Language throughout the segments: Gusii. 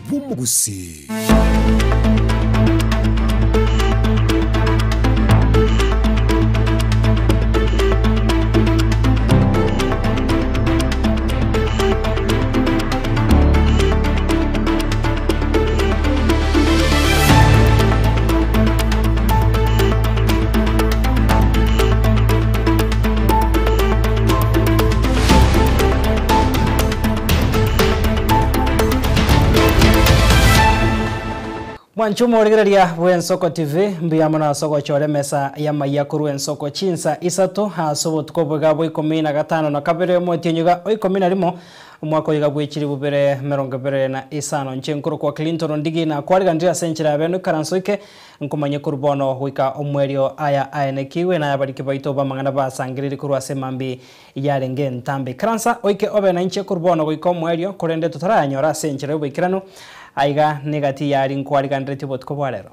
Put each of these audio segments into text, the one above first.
bw'omogusii. Mwanche omorigereria bw'Ensoko TV, mbuya mono ase ogochora emesa y'amaiya korwa Ensoko chinsa isato ase obotuko bwega bwa ikomi na gatano na kabere omotienyi iga o ikomi na rimo omwaka oiga bwe chilifu bibere emerongo ebere na isano. Inche nkorokwa Clinton Ondigi na kwariganire ase enchera ya bene ikaranso ike Nkomanye korwa bono goika omoerio aya aenekigwe, na ayabariki baito b'amang'ana basangererie korwa ase emambia yarenge entambe. Ikaransa oike obe nainche korwa bono goika omoerio, korende totarayanyora ase enchera y'oboikeranu. Aiga negati y'aria nkwariganderetie obotuko bwa rero.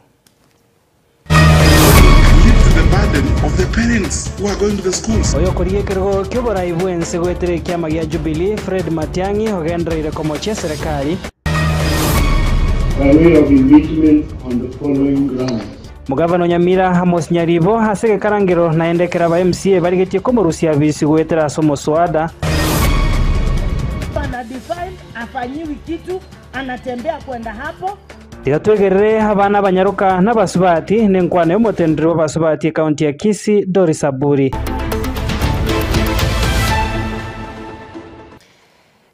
Lift the burden of the parents who are going to the schools. Oyokorigia ekerogo ki'oborai bw'ense goetera ekiama gia Jubilee, Fred Matiang'i, ogendereire komochia eserekari. By way of impeachment on the following grounds. Omogavana o Nyamira, Amos Nyaribo, ase egekarangero naende ekero aba MCA barigetie komorusia abisi goetera ase omoswada. Ana defiled, hafanyiwi kitu, anatembea kwenda hapo. Tiga twegerere abana abanyaroka na abasubati, nenkwana y'omoteneneri bw'abasubati ekaunti ya Kisii, Doris Aburi.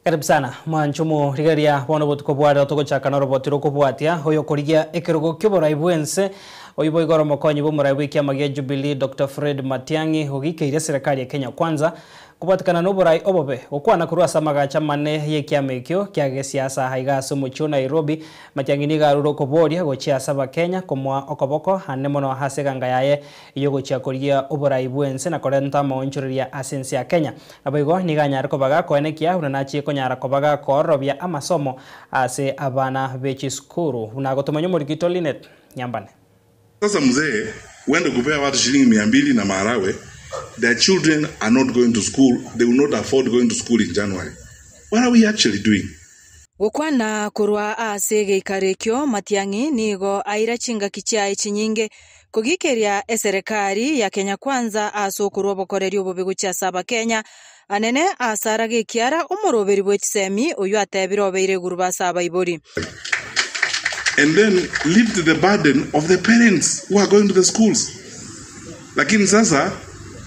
Karibu sana mwanche omorigereria bono obotuko bwa rero togochaka noroboti rokobwatia oyokorigia ekerogo kioborai bwense oyio boigo ore omokonyi bw'omorai bw'ekiama gia Jubilee Doctor Fred Matiang'i ogikeire serikali ya Kenya Kwanza kobwatikana noborai obobe gokwana korwa ase amagacho amane yekiama ekio kia gesiasa aiga ase omochie o Nairobi Matiang'i nigo arure okoboria gochia ase abakenya komoa okoboko ande mono ase eganga yaye y'ogochia korigia oborai bw'ense na korenta amaonchoreria ase ense ya Kenya. Naboigo nigo anyare koba gakoenekia buna nachie konyara koba gakoororobia amasomo ase abana be chisukuru. Buna agotomanya omorikito Linet Nyambane. Sasa mzee uende kupea watu shilingi 200 na maharagwe their children are not going to school they will not afford going to school in January what are we actually doing? Gokwana korwa ase egeikaro ekio, Matiang'i nigo aira chingaki chiaye chinyinge kogikeria eserekari ya Kenya Kwanza ase okorua obokoreri obobe gochia ase Abakenya, anene ase arage ekiara omoroberi bwe chisemi oyio atebire obeire igurube ase abaibori. And then lift the burden of the parents who are going to the schools. Lakini sasa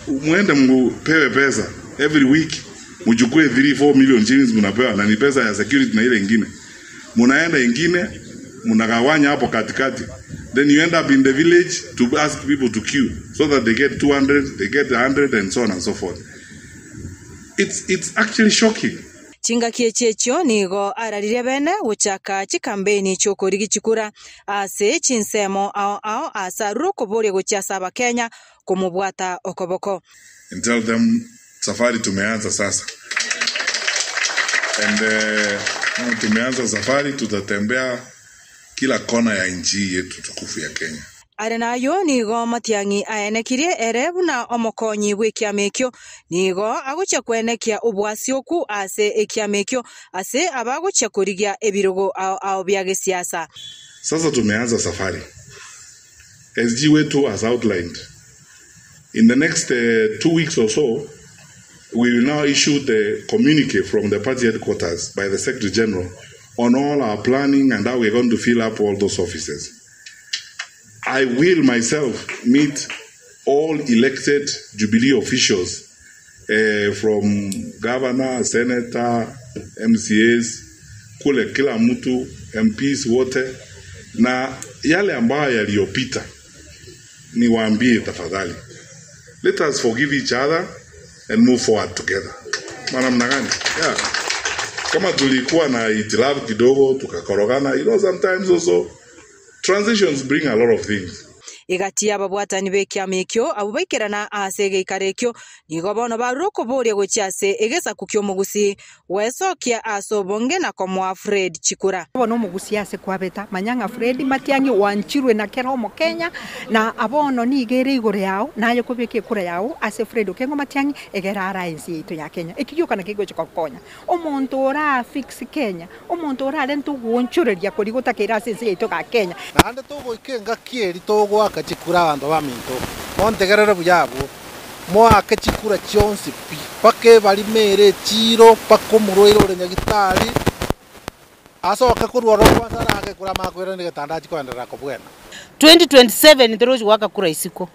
muende mupewe pesa every week Muchukue 3 4 million shillings mnapewa na ni pesa ya security na ile ingine. Munaenda ingine mnagawanya hapo katikati. Then you end up in the village to ask people to queue so that they get 200, they get 100 and so on and so forth. It's, it's actually shocking. Chingaki echi echio nigo araririe bene gochaka chikambeini chi'okorigia chikura ase chinsemo ao ao aase arure okoboria gochia ase Abakenya komobwata okoboko. And tell them Safari tumeanza sasa and uh, tumeanza safari, tutatembea kila kona ya nchi hii yetu tukufu ya Kenya. Are nayio nigo Matiang'i aenekirie ere buna omokonyi bw'ekiama ekio, nigo agochia kwenekia oboasioku ase ekiama ekio ase abagochia korigia ebirogo ao ao bia gesiasa. Sasa tumeanza safari. SG wetu has outlined In the next 2 weeks or so, we will now issue the communique from the party headquarters by the Secretary General on all our planning and how we're going to fill up all those offices. I will myself meet all elected Jubilee officials from governor, senator, MCAs, kule kila mtu, MPs wote, na yale ambayo yaliyopita niwaambie tafadhali, let us forgive each other and move forward together. Maana namna gani? Yeah. Kama tulikuwa na itilafu kidogo tukakorogana, sometimes also transitions bring a lot of things. Egati y'ababwatani b'ekiama ekio abwo baikerana ase egeikaro ekio, nigo bono barure okoboria gochia ase egesaku ki'omogusii, gwesokia ase obonge na komoa Fred chikura. Bono omogusia ase kwabeta, manya ng'a Fred Matiang'i oanchirwe na kera Omokenya, na bono nigo ere igoro yao, naye kobeka ekura yao ase Fred Okengo Matiang'i, egere arae ense yaito ya Kenya. Eki gioka nakio kegocha gokonya omonto ora fix Kenya, omonto orarente ogoonchoreria koria gotakeire ase ense yaito ga Kenya. Naende togoika engaki eria togoaka chikura abanto baminto, montegerere buya abwo, moake chikura chionsi pi, mpaka ebarimo ere echiiro, mpaka omorwaire ore nyagitari, asoke korwa ororo kwansa arake ekura amanye koirana egetanda achie koenderera kobwena. 2027 torochi goaka kura isiko.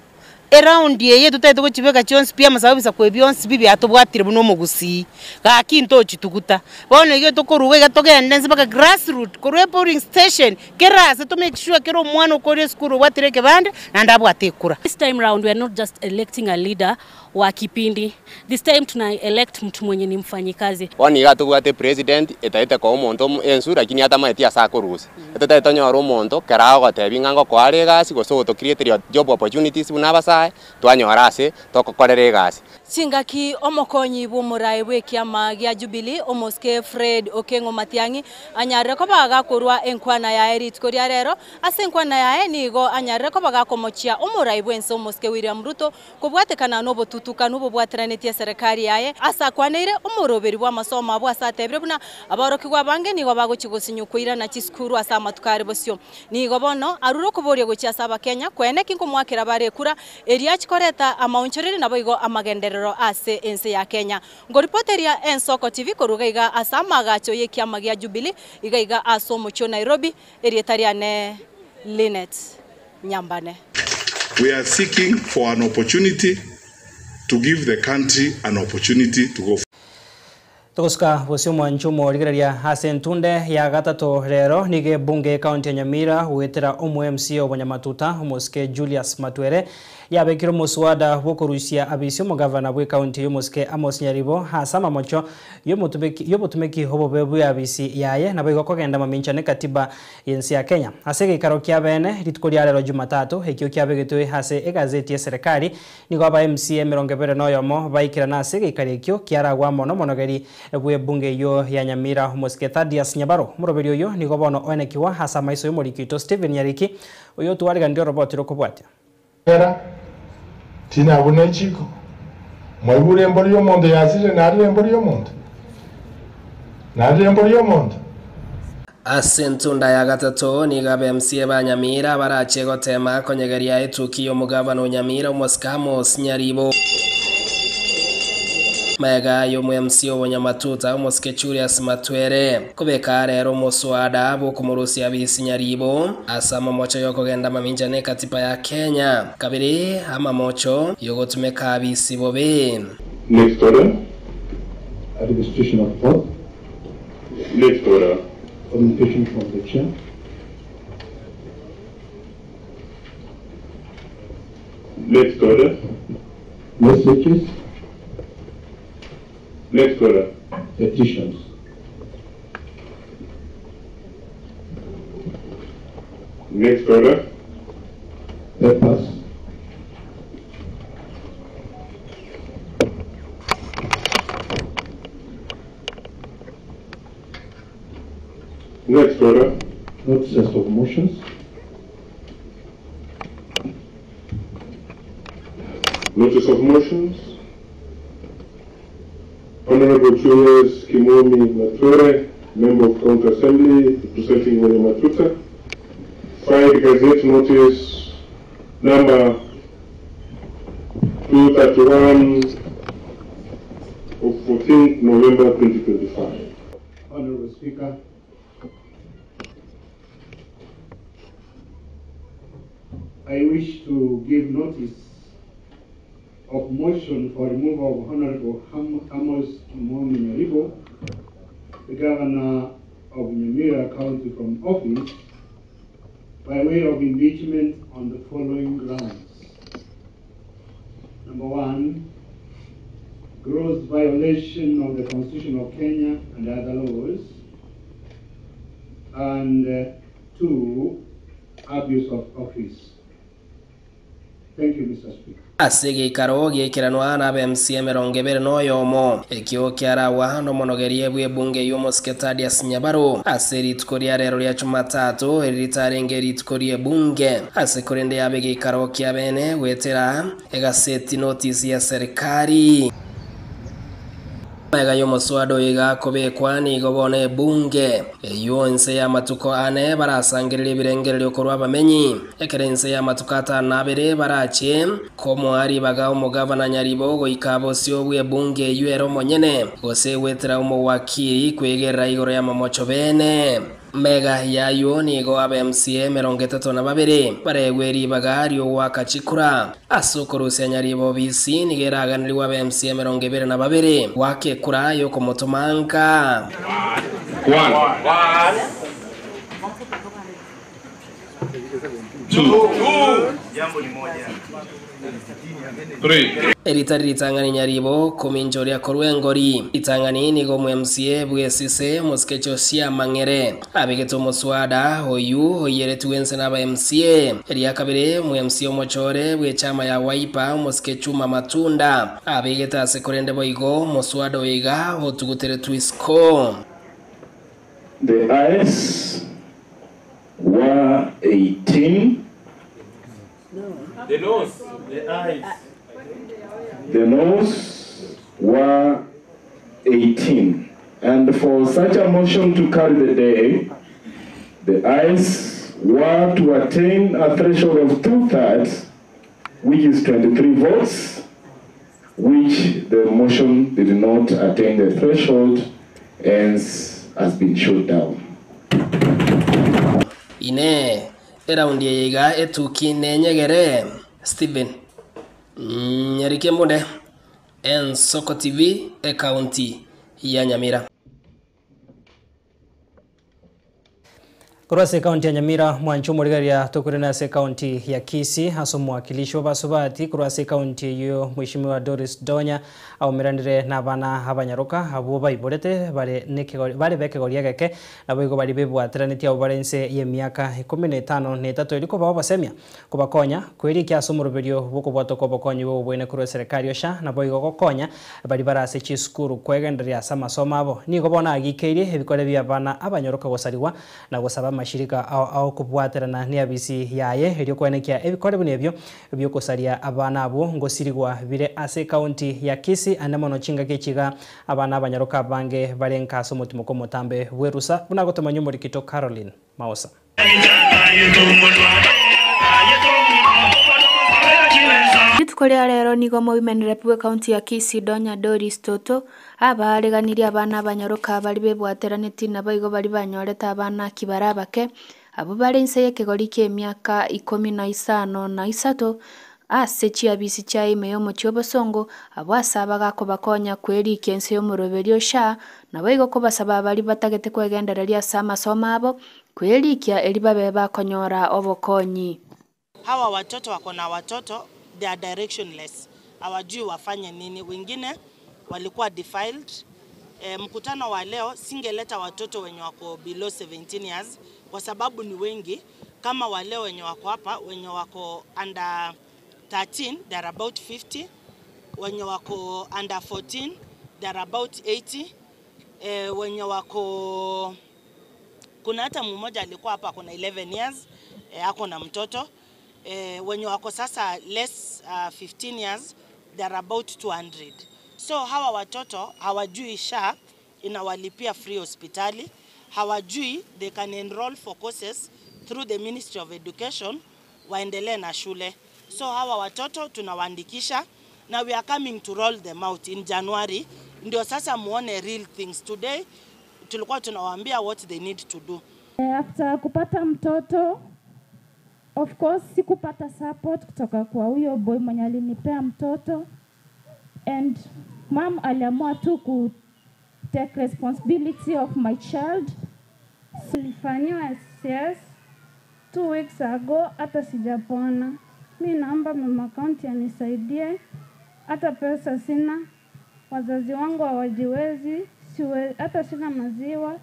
Eraundi eye totagete gochibeka chionsi pi amasabo ebisaku ebi bionsi pi biatobwatire buna omogusii, gaki ntochituguta. Bono iga tokoruga iga togende nse mpaka grassroot, korwa epolling station, kera ase to make sure kera omwana okorire esukuru obwatire ekebande, naende abwate ekura. This time round we are not just electing a leader wa kipindi, this time tuna elect mtu mwenye ni mfanyikazi. Bono iga tobwate epresident etaete koa omonto ensu lakini atamaeti ase akorusia. Etotagete tonyore omonto kera agogotebi ng'a ngokoa are egasi gose ogotocreateria job opportunities buna abasae, twanyora ase togokorera egasi. Chingaki omokonyi bw'omoraai bw'ekiama gia Jubilee, Omosike Fred Okeng'o Matiang'i, anyarire koba gakorua enkwana yaye rituko ria rero. Ase enkwana yaye nigo anyarire koba gakomochia omoraai bw'ense Omosike William Ruto Kobwatekana nobotutukanu bobwateranetie eserekari yaye, ase akwaneire omoroberi bw'amasomo abwo ase atebire buna aborokigwa abange nigo bagochia gosinywa koirana chisukuru ase amatuko are bosio. Nigo bono arure okoboria gochia ase Abakenya koene ki nkomoakera bare ekura eria achie koreta amaonchoreria naboigo amagenderero ase ense ya Kenya. Nkoripoteria Ensoko TV korwa iga iga ase amaagacho y'ekiama gia Jubilee iga iga ase omochie o Nairobi, erieta riane Linet Nyambane. We are seeking for an opportunity to give the country an opportunity to go. Togosuka bosio omwancho omorigereria ase entunde ya gatato rero nigo ebunge y'ecounty ya Nyamira goetera omo MCA obonyamatuta omosike Julius Matwere yabekire omoswada bw'okorusia abisi omogavana bw'ecounty y'omosike Amos Nyaribo ase amamocho y'obotumeki obobe bw'eabisi yaye naboigo kogenda mamincha n'ekatiba y'ense ya Kenya. Ase egeikaro kia beene, rituko ria rero Jumatatu, ekio kiabegetwe ase egazeti y'eserekari, nigo aba MCA 21 baikerana ase egeikaro ekio kiaragwe amo nomonogeri bw'ebunge eyio ya Nyamira Omosike Thaddeus Nyabaro. Omoroberi oyio nigo bono oenekigwa ase amaiso y'omoriki oito Stephen Nyariki, oyio otwariganirie oroboti rokobwatia. Era tinabuna echiko, mwaigure embori y'omonto yasirire narire embori y'omonto? Narire embori y'omonto? Ase entunda ya gatato, nigo ab'MCA ba Nyamira barache goteema konyegeria etuki y'omogavana o Nyamira omosike Amos Nyaribo. Magega y'omo-MC obonyamatuta omosike Julius Matwere kobeka arere omoswada bw'okomorusia Abisi Nyaribo ase amamocho y'okogenda mamincha n'ekatiba ya Kenya. Kabere amamocho y'ogotumeka Abisi bobe. Next order. Administration of oath. Next order. Communication from the chair. Next order. Messages. Next order. Petitions. Next order. Papers. Next order. Notices of motions. Notice of motions. Honorable Julius Kimomi Matwere, Member of County Assembly, representing Matuta, filed Gazette Notice number 231 of 14 November 2025. Honorable Speaker, I wish to give notice of motion for removal of Honorable Amos Kimomi Nyaribo, the Governor of Nyamira County, from office by way of impeachment on the following grounds. Number one, gross violation of the Constitution of Kenya and other laws, and two, abuse of office. Thank you, Mr. Speaker. Ase egeikaro giaikeranwa na aba MCA 21, ekio kiaragwa nomonogerie bw'ebunge y'omosike Thaddeus Nyabaro ase rituko ria rero ria Jumatatu eri ritarenge rituko ri'ebunge ase korende yabe egeikaro kia bene gwetera egaseti notice ya serikali. Mega y'omoswada oyo igakobekwa nigo bono ebunge eyo ense y'amatuko ane barasangereria ebirengererio korwa abamenyi ekero ense y'amatuko 52 barache komoa ribaga omogavana Nyaribo goika bosio bw'ebunge eyo ere omonyene gose gwetera omowakiri kwegerera igoro y'amamocho bene. Mega yayo nigo aba MCA 32 baregwe ribaga riogwaka chikura ase okorusia Nyaribo obisi nigo eraganeriwa aba MCA 22 gwaka ekura yokomotomanka. 1, 2, 3. Eritari ritang'ani Nyaribo kominchoria korwa engori ritang'ani nigo omo MCA bwesise omosike Josia Mang'ere abegete omoswada oyu oyeretwe ense na aba MCA. Eria kabere omo MCA omochore bw'echama ya Wiper omosike Chuma Matunda abegete ase korende boigo omoswada oyo iga otuguteretwe isiko. The ayes were 18. The noes. The ayes. The noes were 18. And for such a motion to carry the day, the ayes were to attain a threshold of 2/3, which is 23 votes, which the motion did not attain the threshold, hence has been shot down. Ine eraundi eyeiga etuki nenyegere Stephen Nyarike Mbunde, Ensoko TV, ekaunti ya Nyamira. Korwa ase ekaunti ya Nyamira mwancho omorigereria tokorena ase ekaunti ya Kisii ase omwakilishi wa basubati korwa ase ekaunti eyo Mheshimiwa Doris Donya aumeranire na abana abanyaroka abwo baiborete bare nekegori bare bekegoria geke nabo igo bari bebwateranetie abo bare nse y'emiaka 15 na 3 eri kobao basemia kobakonya kwerikia ase omoroberio bwokobwata kwa obokonyi bwa obwene korwa eserekari osha nabo igo gokonya bari bare ase chisukuru kwegendereria ase amasomo abo nigo bono agikeirie ebikore bia abana abanyoroka gosariwa na gosaba amashirika ao kubwaterana ni abisi yaye erio kwenekia ebikore buna ebyo byokosaria abana abo ngosirigwa bire ase ekaunti ya Kisii ande mono chingaki echiga abana abanyaroka abange bare nkase omotimo kwa omotambe bwerusa buna gotomanya omorikito Caroline Maosa. Rituko ria rero nigo women rep bwe county ya Kisii Donya Doris Toto abareganirie abana abanyaroka bari bebwateranetie nabo igo bari banyorete abana akibara abake abo bare inse y'ekegori kia emiaka 53 ase chiabisi chia ime y'omochi obosongo abo ase abagakobakonya kwerikia ense y'omoroberio SHA nabo igo kobasaba bari batagete kwegendereria ase amasomo abo kwerikia eri babe bakonyora obokonyi. Hawa watoto wako na watoto, they are directionless, hawajui wafanye nini. Wengine walikuwa defiled. Mkutano wa leo singeleta watoto wenye wako below 17 years kwa sababu ni wengi. Kama wale wenye wako hapa, wenye wako under 13 they are about 50, wenye wako under 14 they are about 80. Wenye wako kuna hata mmoja alikuwa hapa ako na 11 years, ako na mtoto. Wenye wako sasa less 15 years they are about 200. So hawa watoto hawajui SHA inawalipia free hospitali, hawajui they can enroll for courses through the Ministry of Education waendelee na shule. So hawa watoto tunawaandikisha na we are coming to roll them out in January, ndio sasa muone real things. Today tulikuwa tunawaambia what they need to do. After kupata mtoto, of course sikupata support kutoka kwa huyo boy mwenye alinipea mtoto, and mom aliamua tu ku take responsibility of my child. Nilifanyiwa CS 2 weeks ago, hata sijapona. Mi naomba mama county anisaidie, hata pesa sina, wazazi wangu hawajiwezi, hata sina maziwa,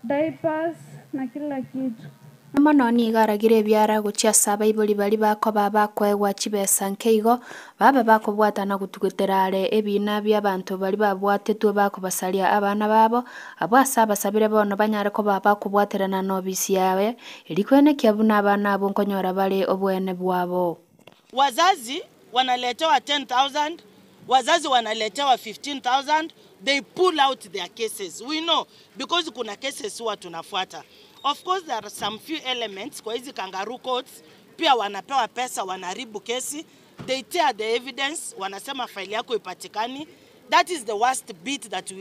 diapers na kila kitu. Mono nigo aragire ebiara gochia ase abaibori baria bakoba bakoegwa chibesa nkeigo, babe bakobwatana gotugetera are ebina bi'abanto baria babwatetwe bakobasaria abana babo, abwo ase abasabire bono banyare koba bakobwaterana n'obisi yaye, erio kwenekia buna abana abwo nkonyora bare oboene bwabo. Wazazi wanaletewa 10,000, wazazi wanaletewa 15,000, they pull out their cases. We know because kuna cases huwa tunafuata. Of course there are some few elements kwa hizi kangaroo courts pia wanapewa pesa, wanaharibu kesi, they tear the evidence, wanasema faili yako ipatikani. That is the worst bit that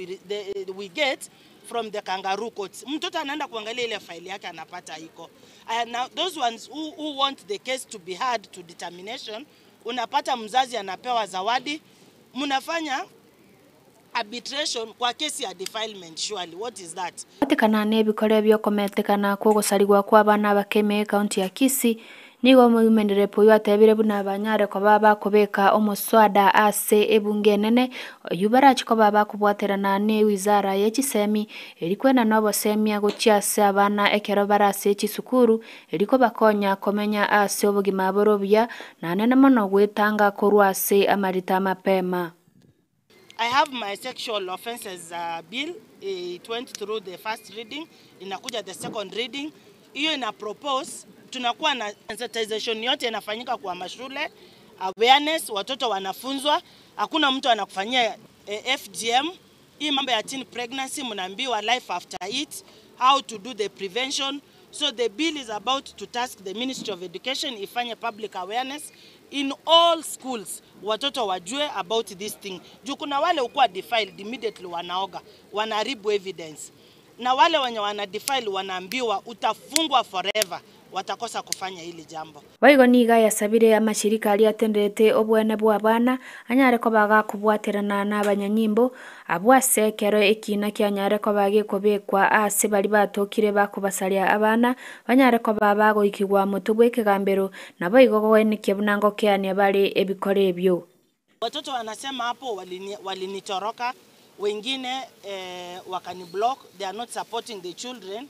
we get from the kangaroo courts. Mtoto anaenda kuangalia ile faili yake anapata iko. Now those ones who want the case to be heard to determination, unapata mzazi anapewa zawadi, mnafanya arbitration kwa kesi ya defilement. Surely what is that? Batikana n'ebikore byokometekana kw'ogosarigwa kw'abana abakeme ekaunti ya Kisii, nigo omoimenderepo oyo atebire buna banyare koba bakobeka omoswada ase ebunge enene, oywo barachi koba bakobwaterana na ewizara ya chisemi, eri kwena na obosemia gochia ase abana ekero bare ase chisukuru, eri kobakonya komenya ase obogima bore obuya, naende mono gwetanga korwa ase amarita mapema. I have my sexual offences bill. It went through the first reading, inakuja the second reading. Hiyo ina propose tunakuwa na sensitization yote inafanyika kwa mashule, awareness, watoto wanafunzwa, hakuna mtu anakufanyia FGM. Hii mambo ya teen pregnancy mnaambiwa life after it, how to do the prevention. So the bill is about to task the Ministry of Education ifanye public awareness in all schools, watoto wajue about this thing. Juu kuna wale ukuwa defiled immediately wanaoga, wanaharibu evidence. Na wale wenye wana defile wanaambiwa utafungwa forever, watakosa kufanya hili jambo. Boigo niga yasabire amashirika aria atenderete obwene bwa abana, anyare koba gakobwaterana na abanyanyimbo, abwo ase ekero ekina kianyare koba gekobekwa ase bari batokire bakobasaria abana, banyare koba bagoikigwa motwe bwa ekegambero, nabo igo goenekia buna ngokeania bare ebikore ebio. Watoto wanasema hapo walinitoroka, wengine wakaniblock, they are not supporting the children.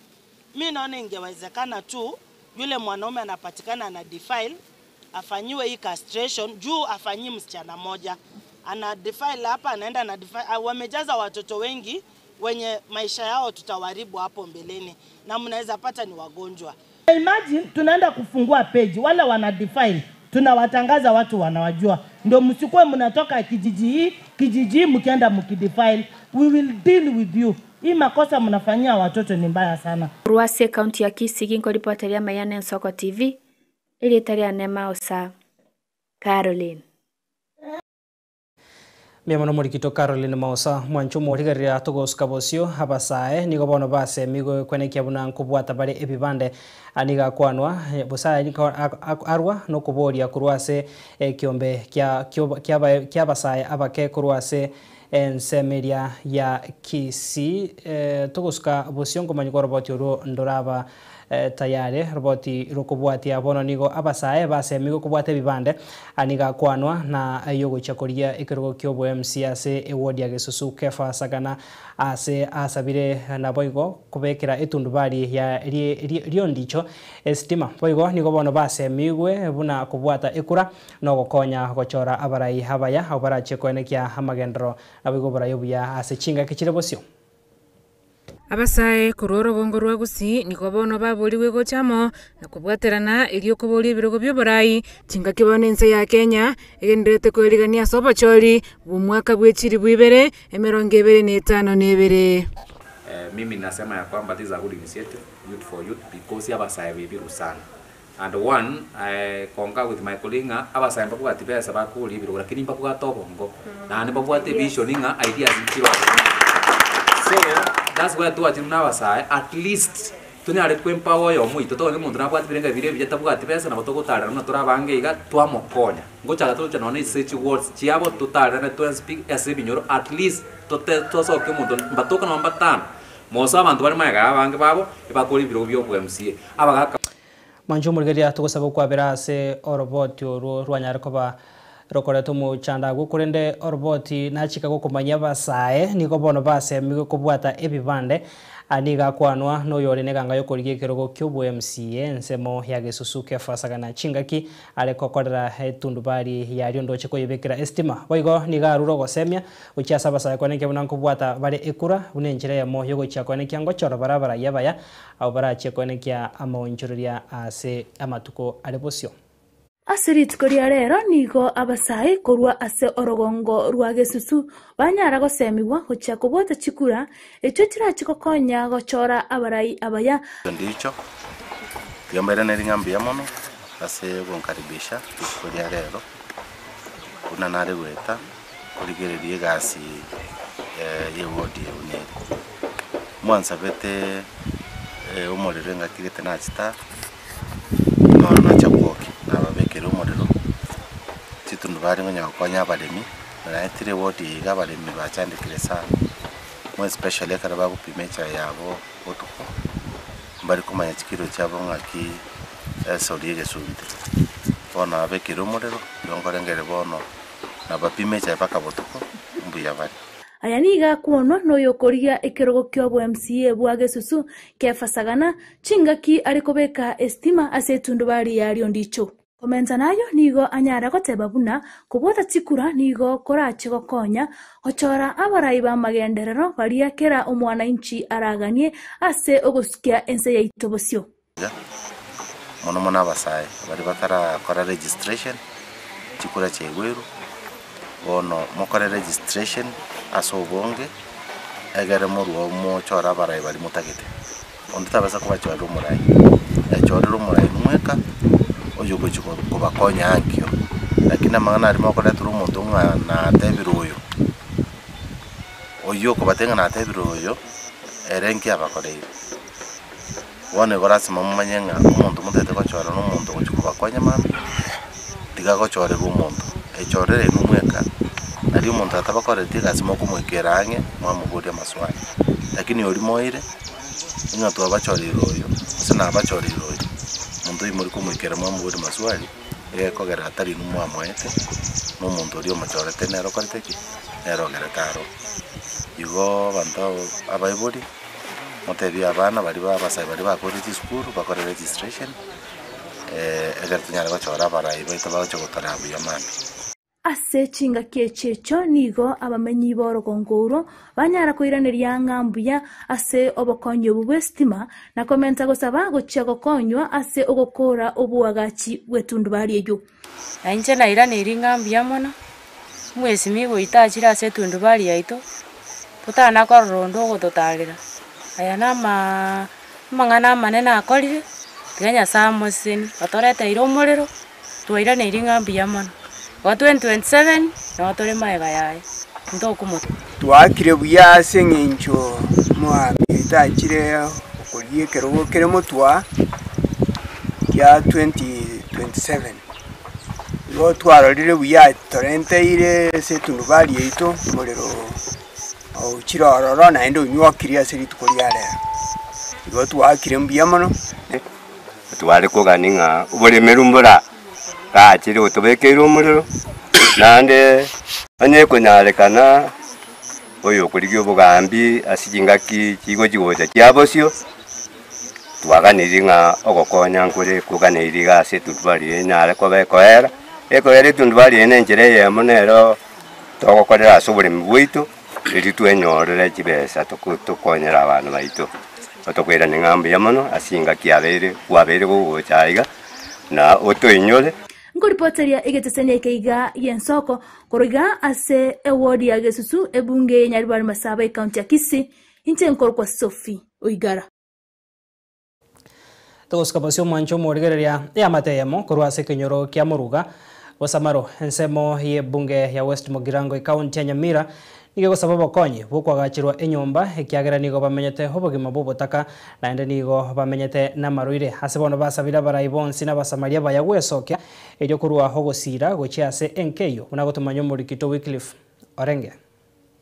Mi naona ingewezekana tu yule mwanaume anapatikana na defile afanyiwe hii castration, juu afanyi msichana moja. Ana defile hapa, anaenda na defile. Wamejaza watoto wengi wenye maisha yao tutawaribu hapo mbeleni, na mnaweza pata ni wagonjwa. Imagine tunaenda kufungua page, wale wana defile tunawatangaza, watu wanawajua. Ndio msikuwe mnatoka kijiji hii, kijiji hii mkienda mkidefile, we will deal with you. Hii makosa mnafanyia watoto ni mbaya sana. Ruase kaunti ya Kisii ginkoripoteria Mayane Nsoko TV, iri Nema Osa Caroline. Miamono morikito Caroline Mausa mwancho morigerera tugosuka bosio abasae nigo bono base migo kwenekia buna nkobwata bare ebibande aniga kwanwa bosae niko arwa nokoboria kurwase kiombe kia kia basae abake kurwase ensemeria ya Kisii tugosuka bosio ngomanyiko roboti oro ndoraba tayari roboti rokobwatia bono nigo abasae base migo kobwata ebibande aniga kwanwa na yogocha koria ekerogo kiobo MC ase eward ya Gesusu Kefa Sagana ase asabire na boigo kubekera etundubari ya riondicho estima boigo nigo bono base migwe buna kobwata ekura no gokonya gochora abarai habaya abarache koenekia amagendero abigo barayo buya ase chinga kichire bosio. Abasae kororo bongo rwa Gusii nigo bono baboriwe gochamo na kobwaterana erio koboria ebirogo bioborai chingaki bono ense ya Kenya egenderete koerigania ase obochori bw'omwaka bw'echiri bwibere 2052. Mimi nasema ya kwamba this is a good initiative, youth for youth, because abasae bebiru sana. And one, I concur with my colleague, abasae mbabwati besa bakuri ebirogo lakini mbabwate obongo na mbabwate vision ng'a ideas nchiro. So that's why tuwachiri n'abasae at least tunyare kwempower oyo omoito tobone omonto nabwate birenga bire ebiya tabwati besa nabo togotarera buna torabange iga twamokonya ngochaka tocha nonye ase chiwards chiabo totarerane twenspeak ase ebinyoro at least tosoke omonto mbatoka nabo mbatano moso abanto bare maega abange babo ebakora ebirogo bia obo MCA abagaka mancho omorigereria togosaba okwabera ase oroboti orwo rwanyare koba rokoretwa omochanda gokorende oroboti nachika gokomanya abasae nigo bono basemigwe kobwata ebibande Nigo akwanwa noyore neganga yokorigia ekerogo kia obo MCA ensemo ya Gesusu Kefa Sagana chingaki are gokorera etundubari yaria ondoche koyebekera estima. Boigo nigo arure ogosemia gochia ase abasae koenekia buna nkobwata bare ekura buna enchera eyemo yogochia koenekia ngochora bare abarai abaya abwo barachie koenekia amaonchoreria ase amatuko are bosio. Ase rituko ria rero nigo abasae korwa ase orogongo rwa Gesusu banyara gosemigwa gochia kobwata chikura echio chirache gokonya gochora abarai abaya. Ndicho, tiga mbairaneri ng'a mbuya mono ase ogonkaribisha rituko ria rero, buna nare goeta korigereria egasi y'ewodi eye buna ere. Mwansabete omorero engaki gete nachete aa. Bono nacha gwokia, nababekere omorero, chitundubari ngonya gokonya abaremi, naetire eward eye iga abaremi bachandekire sana, more especially ekero bagopima echae yabo botuko, mbari komanya chikiro chiabo ng'aki esori egesunte. Bono nababekere omorero, igo nkorengereria bono nabapime echae mpaka botuko, mbuya bare. Aya nigo akwonwa noyokorigia ekerogo ki'obo-MCA bwa Gesusu, Kefa Sagana, Chingaki are kobeka esitima ase etundubari ya Riondicho. Komenta nayo nigo anyare goteba buna kobwata chikura nigo korache gokonya gochora abarai b'amagenderero baria kera omwanainchi araganie ase ogosukia ense yaito bosio. Iga, mono mono abasae baria batarakora registration, chikura chiaigwerwe, bono mokore registration ase obonge, egere morwe mochore abarai baria motagete. Onde tabasa kobachorera omorai, echorere omorai mweka oyogochia kobakonya ankio. Lakini amang'ana aria mokoretera omonto ng'a natebire oyo, oyio okobatebia ng'a natebire oyo, ere nki abakoreire. Bono igo lasima momanye ng'a omonto motagete gochora na omonto ogochia kobakonya mambia, tiga agochorerwe omonto, echorere inwe mweka, nario omonto atabakoreti egasi mokomoikera ang'e mwamoboria amaswali. Lakini oria moire. Ng'a twabachoreire oyo, gose nabachoreire oyo, omonto oyio more komoikera mwamoboria maswali, egekogera atari inwe mwamoete, na omonto oria omochorete nere okorete ki? Nere ogerete aro. Igo abanto aba abaibori, motebie abana baria ba abasae baria bakorire chisukuru bakore registration, ekero tonyare gochora abarai baito bagocha gotoraa buya mambia. Ase chingaki echi echio nigo abamenyi b'orogongo orwo banyara koiraneria ng'a mbuya ase obokonyi obwo bw'esitima, na komenta gosaba gochia gokonywa ase ogokora oboagachi bw'etundubari eyio. Na inche nairaneirie ng'a mbuya mono, omwesimi goita achire ase etundubari yaito, totana korora onde ogototarera. Aya namaa amang'ana amanene akorire, tiga Nyasaye amosesenie, otoreteire omorero. Twairaneirie ng'a mbuya mono. Igo 2027 nabo tore magega yaye, ntokomotu. Twaakire buya ase engencho Moabi etachire okorigia ekerogo kere motwa kia 2027. Igo twarorire buya torenteire ase etundubari yaito omorero ochire ororo naende onywokirie ase rituko ria rero. Igo twaakire mbuya mono. Tware kogania ng'a oboremeru mbora gachire otobekeire omorero, naende onye ekonyarekana oyokorigia obogambi ase chingaki chigochi gocha chia bosio, twaganirie ng'a ogokonya nkore koganeirie iga ase etundubari eye enyare koba ekoera, ekoera etundubari eye na enchera eyemo nero togokorera ase oboremi bwaito. Erio twenyorere chibesa tokonyera abana baito. Otokoirania ng'a mbuya mono ase engaki yabeire kwabeire gogocha aiga, na otoinyore. Nkoripoteria egetesani eke iga gi'ensoko korwa iga ase eward ya Gesusu, ebunge ye Nyaribari Masaba ecounty ya Kisii, inche nkorokwa Sophie Oigara. Togosika bosio omwancho omorigereria eamate eyemo korwa ase ekenyoro kia Moruga, Bosamaro, ensemo y'ebunge ya West Mugirango ecounty ya Nyamira nigo egosaba obokonyi bw'okoagacherwa enyomba ekiagera nigo bamenyete obogima bw'obotaka naende nigo bamenyete namarwaire. Ase bono basabire abarai bonsi na abasamaria baya gwesokia erio korwa ogosira gochia ase enka eyio buna gotomanya omorikito Wycliffe Orenge.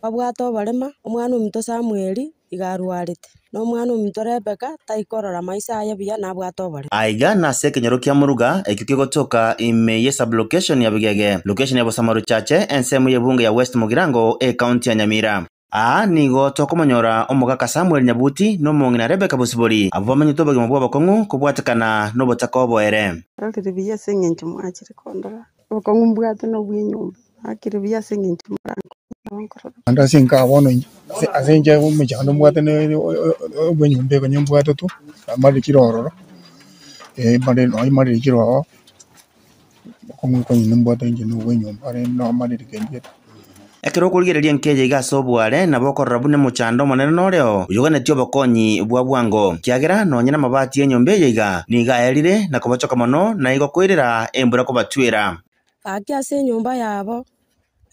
Babwate oborema, omwana ominto Samweli iga arwarete, na omwana ominto Rebeka taikorora maiso aye buya, nabwate oborema. Aiga nase ekenyoro kia Muruga, ekio kegotoka ime ye sub-location ya Bigege, location ya Bosamaro Chache, ensemo y'ebunge ya West Mugirango, ecounty ya Nyamira. Aa nigo tokomonyora omogaka Samuel Nyabuti na omong'ina Rebecca Bosibori, abwo bamenyete obogima bw'obokong'u kobwatekana nobotaka oboere. Narorire buya ase eng'encho mwachire kondora, obokong'u mbwate na obw'enyomba, nakire buya ase eng'encho morankonye nabo nkorora. Naende ase enka bono inche, ase ase inche omochando mbwate na obw'enyomba eye mbwate tu, namarire ororo, mare nonye marire kera ororo. Ekero okorigereria enkeya iga ase oboare, nabo okorora buna omochando omonene noreo, oyoganetie obokonyi bwa bwango, ekiagera nonya namabati y'enyomba eye iga nigo aerire na kobochoka mono, na igo koirera embura kobatwera. Gaki ase enyomba yabo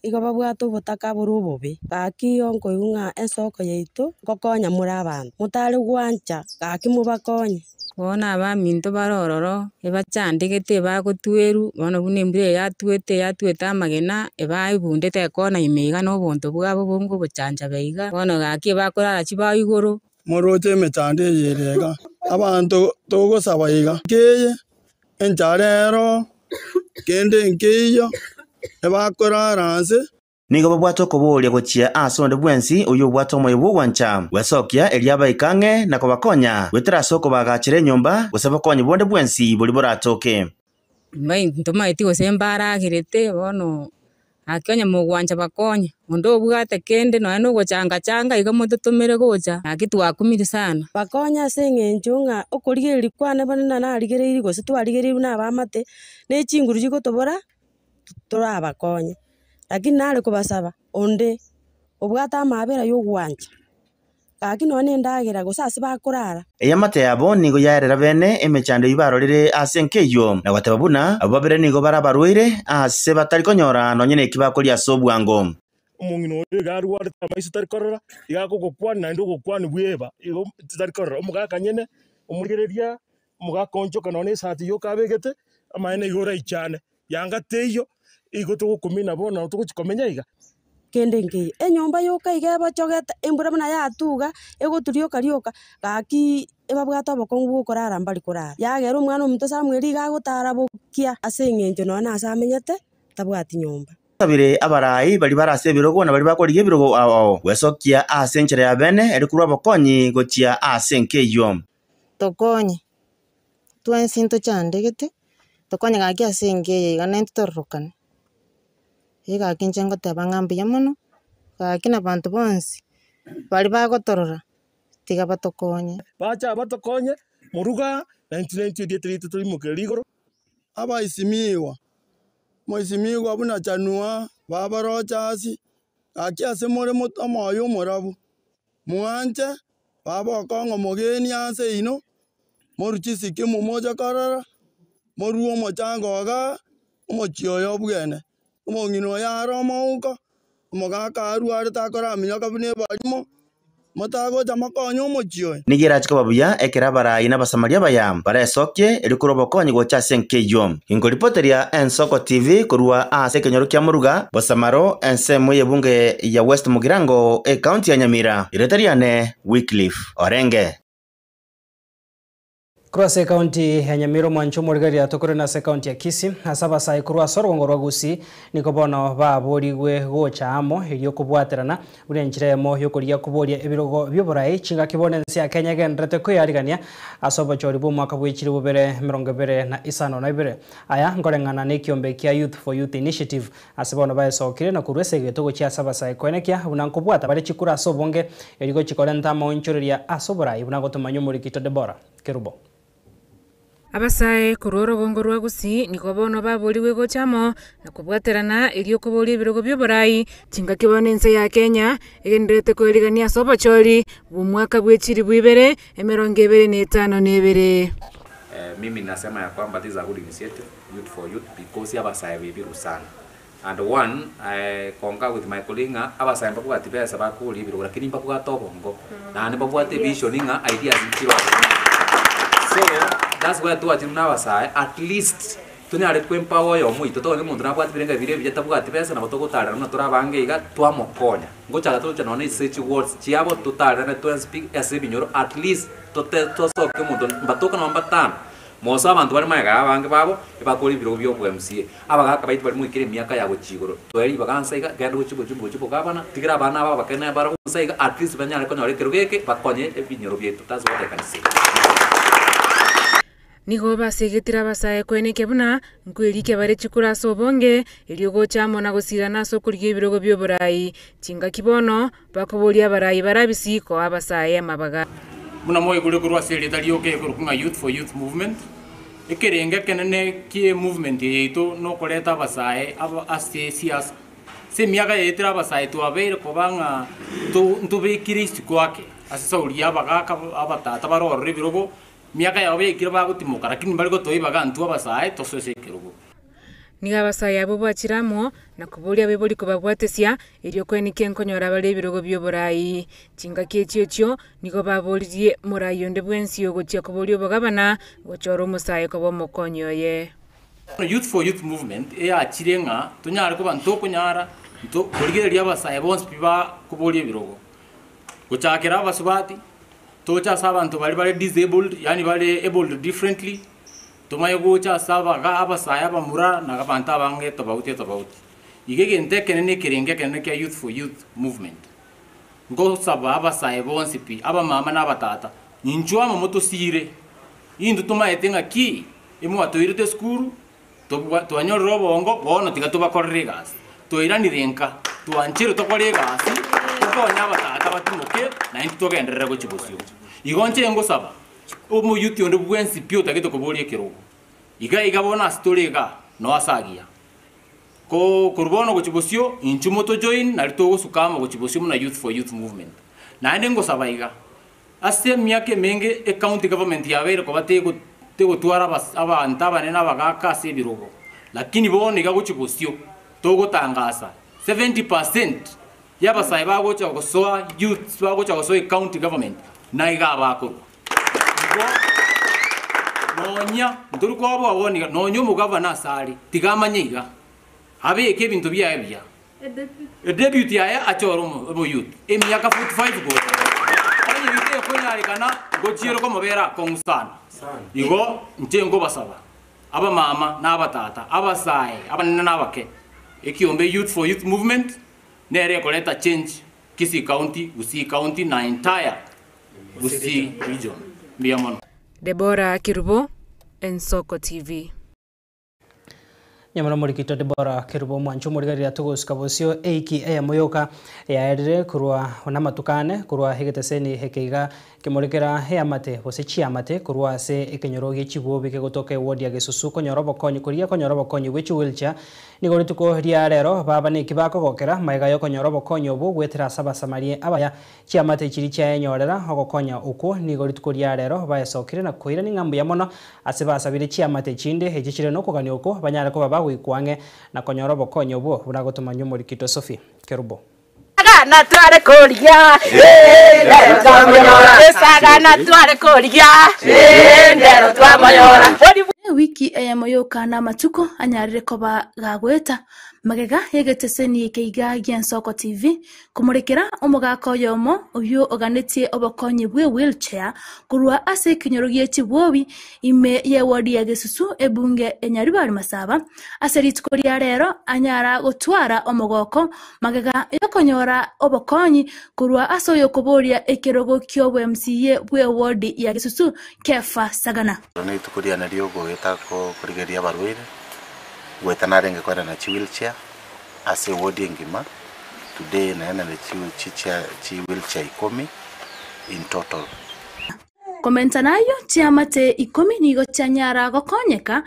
igo babwate obotaka bore obobe, gaki igo nkoigwa ng'a ensoko yaito ngokonya more abanto, motare gwancha gaki mobakonye. Bono abaminto bare ororo, ebachandegete ebagotwerwa, bono buna embura eye yatwete yatwete amagena, ebaebundete ekona ime iga na obonto bwabo bonge obochanchabe iga, bono gaki ebakorara chibao igoro. Moroche emechando eye ere iga, abanto togosaba iga, keye enchara ero, kende nkeiyo, ebakorara nse. Nigo babwate okoboria gochia ase onde bwensi oyio obwate omoyo bw'ogwancha gwesokia, erio abaike ang'e na kobakonya goetera ase okobaagachera enyomba, gose bokonyi bonde bwensi boria boratoke. Ntomaeti gose mbaragerete, bono Gaki onye mogwancha bakonye, onde obwate kende nonya nogochanga-changa iga mototomere gocha, gaki twakumire sana. Bakonye ase eng'encho ng'a okorigereria kwane bono na narigereirie gose twarigereirwe na abaamate, ne chinguru chigotobora torabakonye. Lakini nare kobasaba onde obwate amaabera ya ogwancha. Gaki nonya nendagera, gose ase bakorara. Eamate yabo nigo yaerera bene emechando eyio barorire ase enka eyio, na goteba buna abwo babere nigo bare abarwaire aase batari konyora nonya neki bakoria ase obwango. Omong'ina oyo iga arwarete amaiso tari korora, iga akogokwania naende ogokwania bweba, igo tari korora. Omogaka nyene, omorigereria, omogaka onchoka nonya na esati yoka abegete, amaene igo oraichane, yanga teiyo, igo togokumina bono togochi komenya iga. Kende nkeiyo, enyomba yoka iga ebochogete, embura buna yatuga, egoturioka rioka, gaki ebabwate obokong'u bwa okorara mbari korara. Yagera omwana omonto Samuel iga agotara bokia ase eng'encho nonya na ase amenyete, tabwati nyomba. Basabire abarai baria bare ase ebirogo na baria bakorigia ebirogo ao ao, gwesokia ase enchera ya bene, erio korwa obokonyi gochia ase enka eyio. Tokonye, twensi ntochandegete, tokonye gaki ase enka eye iga naintwe tororokane. Ee gaki inche ngoteba ng'a mbuya mono, gaki na abanto bonsi baria bagotorora, tiga batokonye. Bacha batokonye, moruga, na intwe naintwe erieta riaito torimokererie igoro. Abaisimigwa, moisimigwa buna chanua, babaroche ase, gaki ase more omoyo omorabu, Mwanche baba okong'a omogeni ase inwe, morue chisiki momoche korora, morue omochango igaa, omochie oyo obwene. Omong'ina oyo are omouko, omogaka arwarete akoraminyoka buna ebarimo, motagocha mokonye omochie oyo. Nigo erache koba buya ekero abarai na Abasamaria abaya baresokie erio korwa obokonyi gocha ase enka eyio. Inkoripoteria Ensoko TV korwa ase ekenyoro kia Moruga, Bosamaro, ensemo y'ebunge ya West Mugirango, ecounty ya Nyamira. Erieta riane Wycliffe Orenge. Korwa ase ekaunti ya Nyamira omwancho omorigereria tokorene ase ekaunti ya Kisii ase abasae korwa ase orogongo rwa Gusii nigo bono baborigwe gocha amo erio kobwaterana buna enchera eyemo yokorigia koboria ebirogo bioborai chingaki bono ense ya Kenya egendererete kweyarigania ase obochori bw'omwaka bw'echiri bobere 2052. Aya nkoreng'ana nekiombe kia Youth for Youth Initiative ase bono baesokire na korwa esegeto gochia ase abasae koenekia buna nkobwata bare chikura ase obonge erio gochia korenta amaonchoreria ase oborai buna gotomanya omorikito Deborah Kerubo. Abasae korwa orogongo rwa Gusii nigo bono baborigwe gocha amo na kobwaterana erio koboria ebirogo bi'oborai chingaki bono ense ya Kenya egendererete koerigania ase obochori bw'omwaka bwe chilifu ibere 25. Mimi nasema ya kwamba this is a good initiative youth for youth because abasae bebiru sana and one I concur with my colleague ng'a abasae mbabwati besa bakoria ebirogo lakini mbabwate obongo naende mbabwate vision ng'a ideas nchire ororo. So that's why twachire buna abasae at least tonyare ko empower oyomo oito tonyore omonto nabwate ebirengo bire ebiya tabwati besa nabo togotarera buna tore abange iga twamokonya. Ngochaka toroche nonya ase chiwards chiabo totarerane twensi pi ase ebinyoro at least tote tosoke omonto mbatoka nonya mbatano. Moso abanto bare magega ya abange babo, ebakore ebirogo bia obo MCA. Abagaka baito baria moikire emiaka ya gochia igoro, toe ribaga nsa iga, genda gochia gochia gochia bogabana, tigera abana aba abake na barabwo nsa iga, at least banyare konyora ekerogo eke, bakonye ebinyoro biaito. That's what I can say. Nigo basegetire abasae koenekia buna nkwerikia bare chikura ase obonge, erio gocha amo na gosirana ase okorigia ebirogo bi'oborai. Chingaki bono bakoboria abarai barabisi koa abasae amabaga. Buna mwaigure korwa ase erieta rioka ekorokwa ng'a Youth for Youth Movement, ekerengo ekenene kie movement eye yaito nokoreta abasae aba ase siasa. Ase emiaka yaetire abasae twabeire koba ng'a nto ntobekire isiko ake ase esauri ya abagaka abatata bare ororo ebirogo, emiaka yabo yaikire bagotimoka lakini mbare gotoa ibaga intwe abasae tosoe ase ekerogo. Nigo abasae abwo bachire amo na koboria abaibori kobabwatesia, erio koenekia nkonyora bare ebirogo bi'oborai. Chingaki echio echio nigo baboririe morai onde bwensi ogochia koboria obogabana, gochora omosae koba omokonyi oye. Youth for Youth Movement eyachire ng'a tonyare koba ntokonyara nto korigereria abasae bonsi pi bakoboria ebirogo, gochakera abasubati, toche ase abanto baria bare disabled yaani bare abled differently, Tomanye gocha ase abaga, abasae, abamura, na abanto abange tobauti etobauti. Iga egento ekenene ekerengo ekenene kia Youth for Youth movement, nkosaba abasae bonsi pi, abamama na abatata, inchuo amo motosiire, intwe tomaete ng'a ki emwatoirete esukuru, tobwa twanyorire obongo, bono tiga tobakorere egasi. Twairanire nka, twanchire tokore egasi, tokonye abatata batimoke, naintwe togenderere gochia bosio. Igo inche ngosaba. Omoyuti onde bwensi pi otagete koboria ekerogo, iga iga bono ase tore igaa, noo ase agiya. Ko korwa bono gochia bosio, inchuo motojoin nario togosuka amo gochia bosio buna Youth for Youth Movement. Naende ngosaba iga, ase emiaka emenge ecounty government yabeire koba tego tegotwara abas abanto abanene abagaka ase ebirogo, lakini bono iga gochia bosio, togotangasa 70% Y'abasae bagocha gosoa youths bagocha gosoa ecounty government na iga abakorwa. Igo nonya ntori koboa bono iga nonya omogavana ase are tiga amanye iga abeke ebinto biaye buya. Edeputy yaye achore omo omoyouth emiaka 45 gocha onye eyio tekonyarekana ngochiere komobera akong'u sana. Igo inche nkobasaba abamama na abatata, abasae abanene na abake, ekiombe Youth for Youth Movement nere ekoreta change Kisii County, Gusii County na entire Gusii region. Mbuya mono. Deborah Kerubo, Ensoko TV. Nyamara omorikito Deborah Kerubo omwancho omorigereria togosuka bosio eiki eyemo yoka yaerire korwa namatuko ane korwa egeteseni eke iga Kemorekera eamate gose chiamate korwa ase ekenyoro gie chibobi kegotoka ewodi ya Gesusu konyora obokonyi koria konyora obokonyi bwe chiwheelchair. Nigo rituko ria rero baba neki bakogokera magega yokonyora obokonyi obwo goetera ase abasamaria abaya. Chiamate chiria chiayenyorera ogokonya okwo nigo rituko ria rero baesokire na koirania ng'a mbuya mono ase basabire chiamate chinde echi chire nokogania okwo banyare koba bagoikwa ang'e na konyora obokonyi obwo buna gotomanywa omorikito Sophie Kerubo. Esagana tware korigia, ndero twamonyora. Esagana tware korigia, ndero twamonyora. Ewiki eyemo yoka namatuko anyarire koba gagoeta magega y'egeteseni eke iga gi'Ensoko TV komorekera omogaka oyomo oyio oganetie obokonyi bwe wheelchair korwa ase ekenyoro gie chibwobi ime y'ewodi ya Gesusu ebunge ya Nyaribari Masaba ase rituko ria rero anyara gotwara omogoko Magega y'okonyora obokonyi korwa ase oyokoboria ekerogo ki'oboMCA bw'ewodi ya Gesusu, Kefa Sagana. Ero nerituko riane riogoeta korigereria abarwaire, goeta narenge koenana chiwheelchair ase ewodi engima, today naenanire chiwheelchair ikomi in total. Komenta nayio, chiamate ikomi nigo chianyara gokonyeka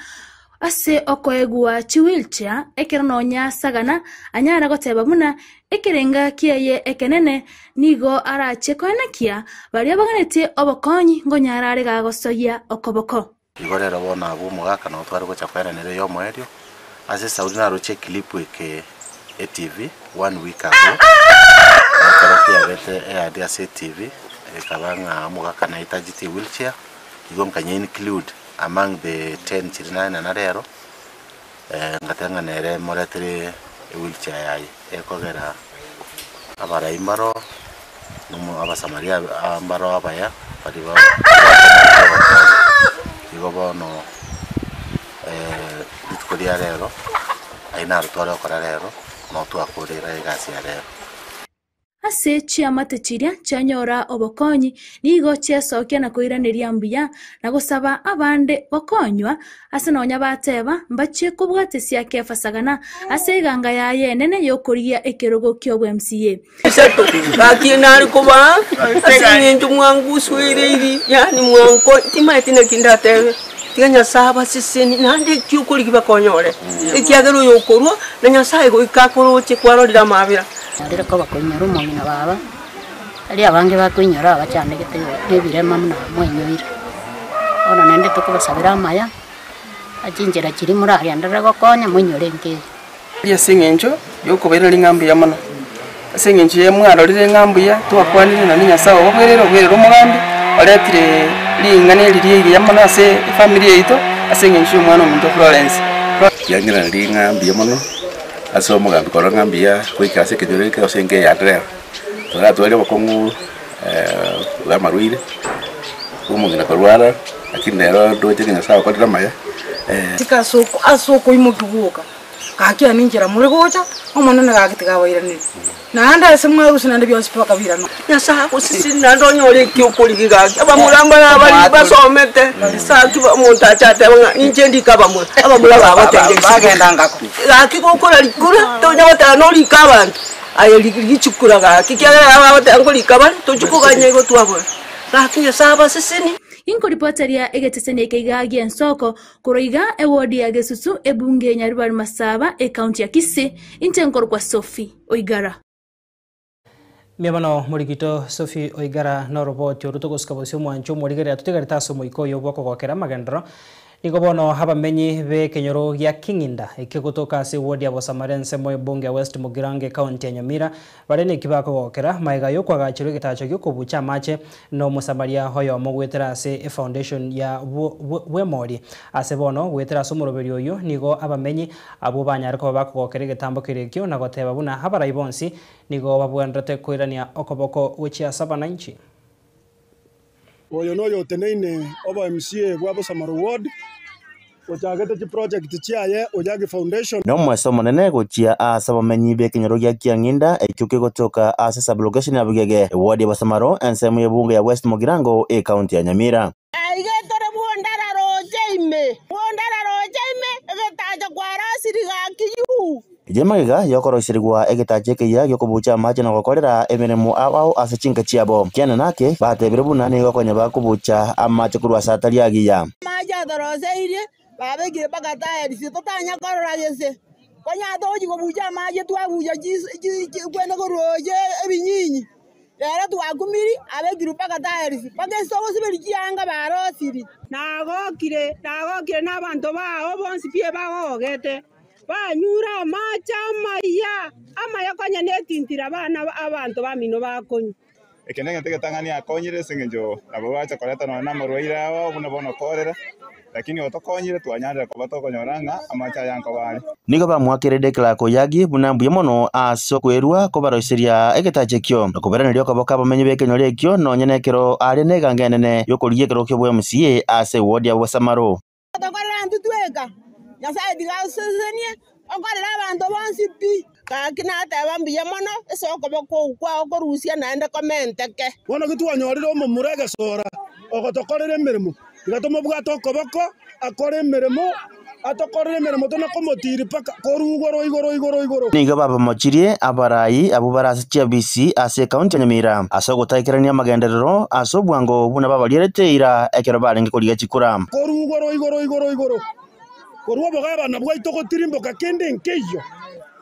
ase okoegwa chiwheelchair, ekero nonya Sagana anyare goteba buna ekerenga kiaye ekenene nigo arache koenekia baria baganetie obokonyi ngonyara are gagosoyia okoboko. Igo rero bono abwo omogaka nabo tware gocha koenanera eyomoerio, ase esauri naroche eclip eke etv one week ago, ekero kiabete ead ase etv, ekaba ng'a omogaka naitagete ewheelchair, igo nkanye include among the ten chiria naenana rero, ngateba ng'a nere moretere ewheelchair yaye, ekogera abarai mbaro. Abasamaria mbaro abaya baria. Igo bono rituko ria rero, ayio naro tware gokora rero, nabo twakorire egasi ya rero. Ase chiamate chiria chianyora obokonyi nigo chiasokia na koiraneria mbuya na gosaba abande gokonywa ase nonya bateba mbachie kobwatesia Kefa Sagana ase eganga yaye enene y'okorigia ekerogo ki'obwa-MCA. Isato, gaki nare kobaa ase eng'encho mwangusuereiri, yaani mwanko timanyeti naki ndatebe, tiga Nyasae abasesenie naende eki okorigia bakonyore, ekiagera oyo okorua na Nyasae goika akoroche kwarorire amabera. Narire koba koinyora omong'ina baba, aria abange bakoinyora abachandegete nebirema buna mwainyoire. Bono naende tokobasabera amaya, ase chinchera chiria moragenderere gokonya moinyore enka eye. Erio ase engencho y'okobairaneria ng'a mbuya mono, ase engencho ye mwarorire ng'a mbuya twakwanire naende Nyasae obabwerere obwerere omogambi, oretire ring'ana eri rigiya mono ase efamiri yaito, ase engencho y'omwana ominto Florence. Riang'iranerie ng'a mbuya mono ase omogambi korora ng'a mbuya goika ase ekenyoro eke gose enka eyande rero. Toratware obokong'u bwa amarwaire, bwa omong'ina korwara, lakini rero ndoche ng'a Nyasaye okorire amaya. Tika ase okoimokia gwoka, gaki aye ninchera more gocha, Omonene gaki tiga abairanerie. Naende ase mwarusia naende bionsi pi bakabiirana. Nyasae agosesenie naende onyore eki okorigia gaki. Abamura mbare abari basomete, gaki omonto ache atebe ng'a ninche ndike abamura, abamura bagotebia isiko. Gaki gokora rikura, tonya goteba norike abanto, aye richukura gaki ekiagera abagoteba nkorika bare, tochia koganya igo twabora. Gaki Nyasae abasesenie. Inkoripoteria egeteseni eke iga gi'ensoko, korwa iga ewodi ya Gesusu, ebunge ya Nyaribari Masaba, ekaunti ya Kisii, inche nkorokwa Sophie Oigara. Mbuya mono morigito Sophie Oigara noroboti oru togosika bosio omwancho omorigereria totigarete ase omoika oyo bw'okogokera amagenderero. Nigo bono abamenyi b'ekenyoro gia King'inda ekio gotoka ase ewodi ya Bosamare ensemo ebunge ya West Mugirango ekaunti ya Nyamira Bare neki bakogokera, magega y'okoagacherwa egetacho gi'okobucha amache n'Omosamaria oyomo goetera ase efoundation ya bw'emori. Ase bono, goetera ase omoroberio oyio, nigo abamenyi abwo banyare koba bakogokera egetambo keria ekio na goteba buna abarai bonsi nigo babwenerete koirania okoboko gochia ase abananchi. Oyo noyo oteneine obo MCA bwa Bosamaro Ward, ochagete chiproject chiaye Oyagi Foundation. Nomweso omonene gochia ase abamenyi b'ekenyoro gia Kiang'inda ekio kegotoka ase sub-location ya Bugege, eward ya Bosamaro, ensemo y'ebunge ya West Mugirango, ekaunti ya Nyamira. Aiga tore bw'ondara roche ime, bw'ondara roche ime, egetacho kwarosirie gaki yuu. Erio magega y'okoroiserigwa egetacho ekeyia gi'okobucha amache na gokorera emeremo ao ao ase chinka chiabo, kiana nake, batebire buna nigo konya bakobucha amache korwa ase atari agiya. Amache atoroseirie, babekire mpaka tayarisi, totanya korora gese. Konya togochia kobucha amache twabucha kwende korwa roche ebinyinyi. Rero twakumiri, abekirwe mpaka tayarisi, mpaka ase togosiberia chianga barosirie. Nagokire, nagokire nabanto bao bonsi pi bagogete. Banyure amache amaya, amaya konya netintire abana abanto bamino bakonywa. Eke negento egetang'ani akonyire ase engencho nabo bacha koreta nonya namarwaire ao buna bono korera, lakini otokonyire twanyarire koba tokonyora ng'a amache aya nkoba are. Nigo bamoakerede Clark Oyagi buna mbuya mono ase okwerua kobaroiseria egetacho ekio, na koberaneria okoboka abamenyi b'ekenyoro ekio nonya nekero are neganga enene y'okorigia ekerogo ki'obwa-MCA ase ewodi ya Bosamaro. Tokorera intwe tweka, Nyasae tiga asesenie, okorere abanto bonsi pi. Gaki nateba mbuya mono ase okoboko okwo kwao korusia naende komenteke. Bono ki twanyorire omomura egesora ogotokorera emeremo, tiga tomobwate okoboko akore emeremo, atokorere emeremo tona komotiri mpaka korwa igoro igoro igoro igoro. Nigo babamochirie abarai abwo bare ase chiabisi ase ekaunti ya Nyamira ase ogotaikerania amagenderero ase obwango buna babarierete eira ekero barenge korigia chikura. Korwa igoro igoro igoro igoro, korwa obogabana bwaito gotirimboka kende nkeiyo,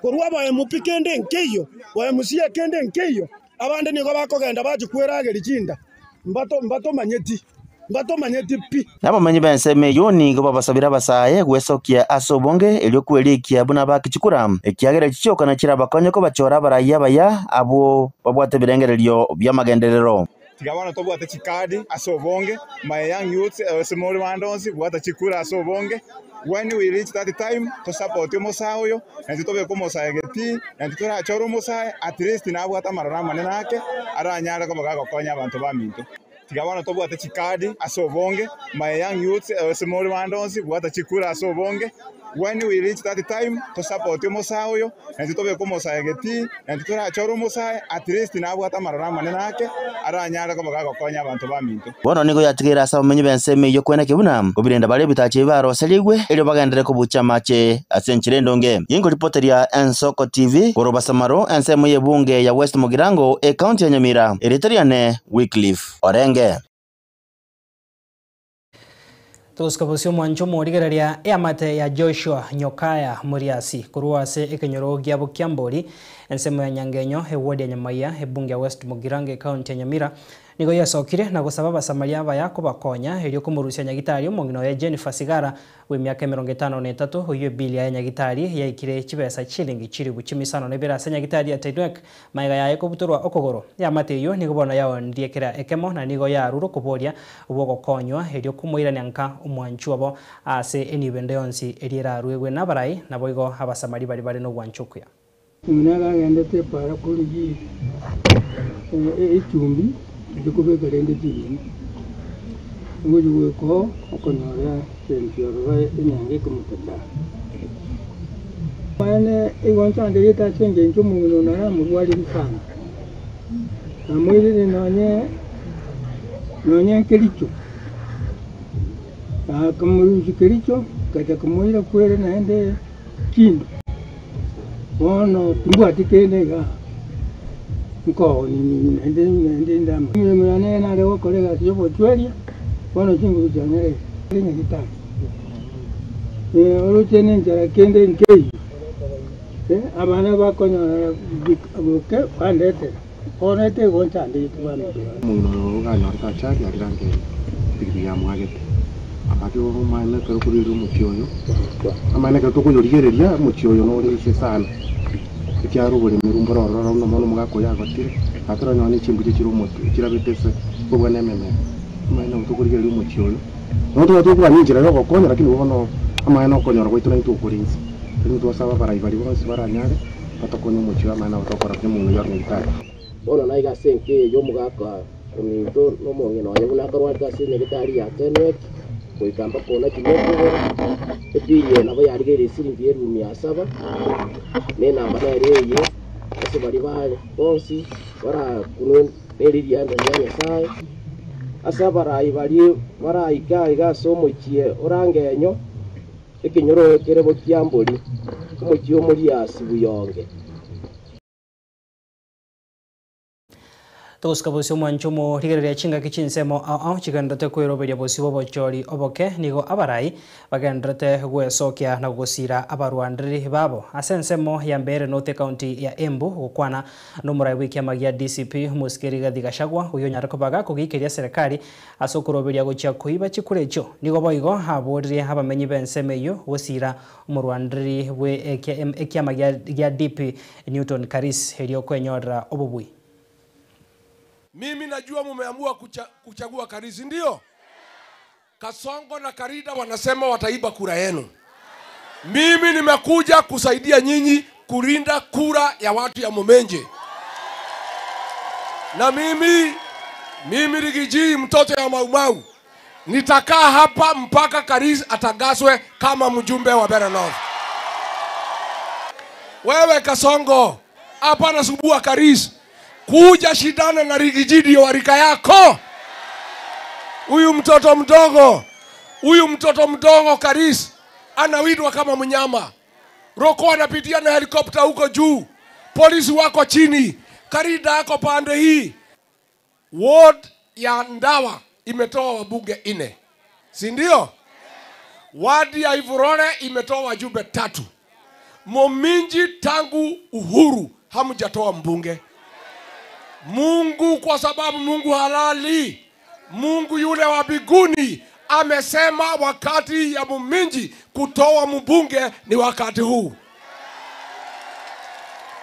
korwa aba MP kende nkeiyo, ba MCA kende nkeiyo. Abande nigo bakogenda bachia kwerageria chinda, mbatomanyeti, mbatomanyeti pi. Nabamenyi b'ensemo eyio nigo babasabire abasae gwesokia ase obonge erio kwerikia buna bake chikura, ekiagera echi chioka nachirabakonye kobachora abarai abaya abwo babwate ebirengererio bi'amagenderero. Tiga bono tobwate chikadi ase obonge, my young youths ase more bande onsi, bwata chikura ase obonge, when we reach that time tosapotie omosae oyo, naintwe tobeke omosae getii, naintwe torachore omosae at least nabwate amaroro amanene ake, aranyare koba gagokonya abanto baminto. Tiga bono tobwate chikadi ase obonge, my young youths ase more bande onsi, bwata chikura ase obonge, when we reach that time, tosupport omosae oyo, naintwe tobeke omosae getii, naintwe torachore omosae, at least nabwate amaroro amanene ake, aranyare koba gagokonya abanto baminto. Bono nigo yatigaire ase abamenyi b'ensemo eyio kweneki buna obirenda baria ebitacho ebi baroserigwe, erio bagenderere kobucha amache ase enchera endonge. Ginkoripoteria Ensoko TV korwa Basamaro, ensemo y'ebunge ya West Mugirango, ekaunti ya Nyamira, erieta riane Wycliffe Orenge. Togosika bosio omwancho omorigereria eamate ya Joshua Nyokaya Moriasi korwa ase ekenyoro giabo Kiambori, ensemo ya Nyangenyo, eward ya Nyamaiya, ebunge ya West Mugirango ecounty ya Nyamira, nigo yesokire na gosaba abasamaria abaya kobakonya erio komorusia nyagitari omong'ina oye Jennifer Sigara bw'emiaka 53, oyio ebili yaye nyagitari yaikire chibesa chilingi chilifu chimisano na ibere ase nyagitari ya Tenwek, magega yaye kobutorwa okogoro. Eamate eyio nigo bono yaondirie kera ekemo na nigo yarure okoboria bw'ogokonywa erio komoirania nka omwanchwa obo ase enibo ende yonsi eria eraruegwe nabarai, naboigo Abasamari baria bare nogwancha okuya. Omonene akagendete epaara korigia echumbi erio kobeka rende chirimi, ogochia goika oo okonyora egento ororo enyange ekomotacha. Amaene igo nchanderete ase engencho omong'ina oyo naramorwaririe sana, namoirire nonye nonye nkericho, nakamorusia kericho, nkacha komoira kwere naende kindi. Bono timbwati kende igaa, nkoonini naende naende ndama. Emeremo yane ere nare gokora egasi ya obochweria, bono chinguru chiane ere nyagetari. Oroche nenchara kende nkeiyo, abana bakonyora boke bandetera, bono etego nchandegete bamito bane. Omong'ina oyo oganyorete achari arirange epikipiki yamwagete. Gaki amaene ekero okorigereria omochie oyo, amaene ekero tokoyorigereria omochie oyo nore inse sana, ekiagera oboremerwa mboro ororo buna bono omogaka oyo agotire, gaki oranyore ne chimbuche chire omotwe chirabete ase kobua na ememera. Amaene nabo tokorigereria omochie oyo, nonya tobwate tokogania enchera ya ogokonya lakini bono amaene okonyora gwaito naintwe okore inse. Lakini twasaba abarai baria bonsi baranyare batokonye omochie oyo amaene nabo tokora buya omong'ina oyio are nyagetari. Bono naiga ase enka eye y'omogaka ominto na omong'ina oye buna akarwarete ase enyagetari ya Tenwek, goika mpaka onachire okogoro. Ebili eye nabo yarigeire esiringi y'erumi ya saba, na enamba nere eye, ase baria bare bonsi barakunwe neririanda ria Nyasae. Ase abarai baria baraike aiga ase omochie orangenyo, ekenyoro kere bokiambori, omochie omoriasi buyonge. Togosika bosio omwancho omorigereria chingaki chinsemo ao ao chigenderete kweroberia bosio bw'obochori oboke nigo abarai bagenderete gwesokia na gosira abarwandereri babo ase ensemo ya Mbeere North ecounty ya Embu gokwana nomorai bw'ekiama gia DCP omosike Rigathi Gachagua oyio onyare kobaga kogeikeria serikali ase okoroberia gochia koiba chikura echio nigo boigo aboririe abamenyi b'ensemo eyio gosira omorwandereri bwe ekiama gia DP Newton Karis erio kwenyorera obobui. Mimi najua mumeamua kuchagua Karisi, ndio? Kasongo na Karida wanasema wataiba kura yenu. Mimi nimekuja kusaidia nyinyi kulinda kura ya watu ya Mumenje. Na mimi mimi Rigiji mtoto ya Maumau nitakaa hapa mpaka Karisi atagaswe kama mjumbe wa Mbeere North. Wewe Kasongo, hapana subua Karisi. Kuja shindana na Rigiji ndio wa rika yako. Huyu mtoto mdogo, huyu mtoto mdogo Karisi anawindwa kama mnyama. Roko anapitia na helikopta huko juu, polisi wako chini, Karida ako pande hii. Ward ya Ndawa imetoa wabunge 4, si ndio? Ward ya Ivurore imetoa wajumbe 3. Muminji tangu uhuru hamjatoa mbunge. Mungu, kwa sababu Mungu halali, Mungu yule wa mbinguni amesema wakati ya Muminji kutoa mbunge ni wakati huu.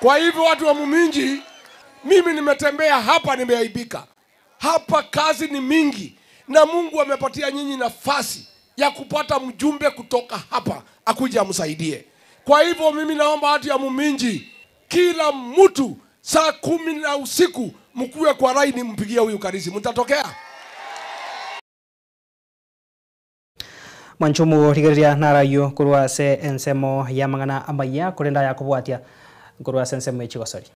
Kwa hivyo watu wa Muminji, mimi nimetembea hapa, nimeaibika hapa, kazi ni mingi, na Mungu amepatia nyinyi nafasi ya kupata mjumbe kutoka hapa akuje amsaidie. Kwa hivyo mimi naomba watu ya Muminji, kila mtu saa 10 na usiku mkuwe kwa laini, mpigie huyu Karisi, mtatokea. Mwanchumu rigereria narayo korwa ase ensemo ya mang'ana amaya korenda yakobwatia korwa ase ensemo echigosori.